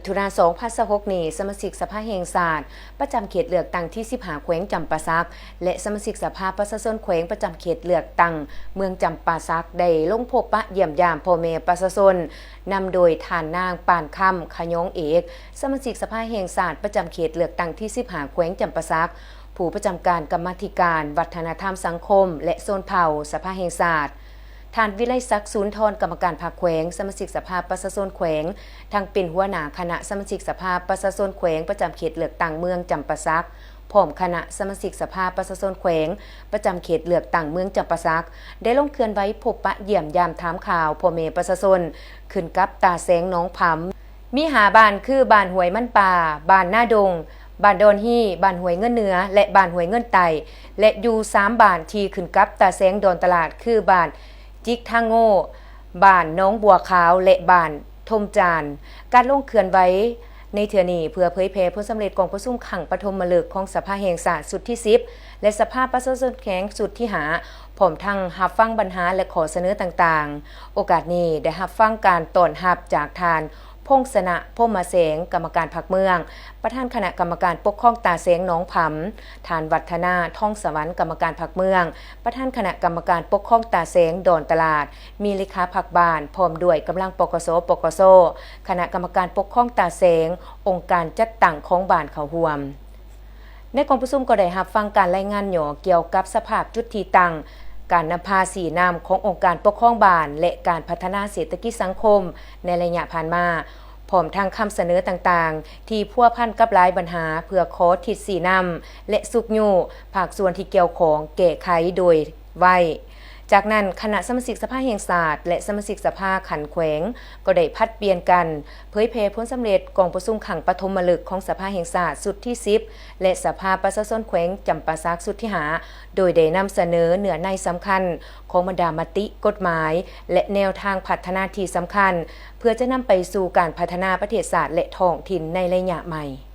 ຖຸນາ ສອງພັນຊາວຫົກນີ້ ສະມາຊິກສະພາແຫ່ງຊາດປະຈຳເຂດເລືອກຕັ້ງທີສິບຫ້າ ແຂວງຈຳປາສັກ ແລະ ສະມາຊິກສະພາປະຊາຊົນແຂວງປະຈຳເຂດເລືອກຕັ້ງເມືອງຈຳປາສັກ ໄດ້ລົງພົບປະຢ້ຽມຢາມພໍ່ແມ່ປະຊາຊົນ ນຳໂດຍທ່ານນາງ ປານຄຳ ຂະຍອງເອກ ສະມາຊິກສະພາແຫ່ງຊາດປະຈຳເຂດເລືອກຕັ້ງທີສິບຫ້າ ແຂວງຈຳປາສັກ, ຜູ້ປະຈຳການກຳມາທິການວັດທະນະທຳສັງຄົມ ແລະ ຊົນເຜົ່າສະພາແຫ່ງຊາດ, ທ່ານ ວິໄລສັກ ສູນທອນ ກຳມະການພັກແຂວງ, ສະມາຊິກສະພາປະຊາຊົນແຂວງ, ທັງເປັນຫົວໜ້າຄະນະສະມາຊິກສະພາປະຊາຊົນແຂວງປະຈຳເຂດເລືອກຕັ້ງເມືອງຈຳປາສັກ, ພ້ອມຄະນະສະມາຊິກສະພາປະຊາຊົນແຂວງປະຈຳເຂດເລືອກຕັ້ງເມືອງຈຳປາສັກ ໄດ້ລົງເຄື່ອນໄຫວພົບປະຢ້ຽມຢາມຖາມຂ່າວພໍ່ແມ່ປະຊາຊົນ ຂຶ້ນກັບຕາແສງໜອງຜຳ ມີຫ້າບ້ານ ຄື ບ້ານຫ້ວຍມັນປ່າ, ບ້ານນາດົງ, ບ້ານດອນຮີ, ບ້ານຫ້ວຍເງິນເໜືອ ແລະ ບ້ານຫ້ວຍເງິນໃຕ້ ແລະ ຢູ່ສາມບ້ານທີ່ຂຶ້ນກັບຕາແສງດອນຕະຫຼາດ ຄື ບ້ານຈິກທາໂງ່, ບ້ານໜອງບົວຂາວ ແລະ ບ້ານທົ່ມຈານ. ການລົງເຄື່ອນໄຫວໃນເທື່ອນີ້ ເພື່ອເຜີຍແຜ່ຜົນສຳເລັດກອງປະຊຸມຄັ້ງປະຖົມມະລຶກຂອງສະພາແຫ່ງຊາດຊຸດທີສິບ ແລະ ສະພາປະຊາຊົນແຂວງຊຸດທີຫ້າ ພ້ອມທັງຮັບຟັງບັນຫາ ແລະ ຂໍ້ສະເໜີຕ່າງໆ. ໂອກາດນີ້ໄດ້ຮັບຟັງການຕ້ອນຮັບຈາກທ່ານ ພົງຊະນະ ພົມມະແສງ ກຳມະການພັກເມືອງ, ປະທານຄະນະກຳມະການປົກຄອງຕາແສງໜອງຜຳ, ທ່ານ ວັດທະນາ ທອງສະຫວັນ ກຳມະການພັກເມືອງ, ປະທານຄະນະກຳມະການປົກຄອງຕາແສງດອນຕະຫຼາດ, ມີເລຂາພັກບ້ານ ພ້ອມດ້ວຍກຳລັງ ປກສ, ປກສ, ຄະນະກຳມະການປົກຄອງຕາແສງ, ອົງການຈັດຕັ້ງຂອງບ້ານເຂົ້າຮ່ວມ. ໃນກອງປະຊຸມກໍໄດ້ຮັບຟັງການລາຍງານຫຍໍ້ກ່ຽວກັບສະພາບຈຸດທີ່ຕັ້ງ, ການນຳພາຊີ້ນຳຂອງອົງການປົກຄອງບ້ານ ແລະ ການພັດທະນາເສດຖະກິດສັງຄົມໃນໄລຍະຜ່ານມາ, ພ້ອມທັງຄຳສະເໜີຕ່າງໆ ທີ່ພົວພັນກັບຫຼາຍບັນຫາ ເພື່ອຂໍທິດຊີ້ນຳ ແລະ ຊຸກຍູ້ພາກສ່ວນທີ່ກ່ຽວຂ້ອງແກ້ໄຂໂດຍໄວ. ຈາກນັ້ນ, ຄະນະສະມາຊິກສະພາແຫ່ງຊາດ ແລະ ສະມາຊິກສະພາຂັ້ນແຂວງ ກໍໄດ້ຜັດປ່ຽນກັນເຜີຍແຜ່ຜົນສຳເລັດກອງປະຊຸມຄັ້ງປະຖົມມະລຶກຂອງສະພາແຫ່ງຊາດຊຸດທີສິບ ແລະ ສະພາປະຊາຊົນແຂວງຈຳປາສັກຊຸດທີຫ້າ ໂດຍໄດ້ນຳສະເໜີເນື້ອໃນສຳຄັນຂອງບັນດາມະຕິ, ກົດໝາຍ ແລະ ແນວທາງພັດທະນາທີ່ສຳຄັນ ເພື່ອຈະນຳໄປສູ່ການພັດທະນາປະເທດຊາດ ແລະ ທ້ອງຖິ່ນໃນໄລຍະໃໝ່.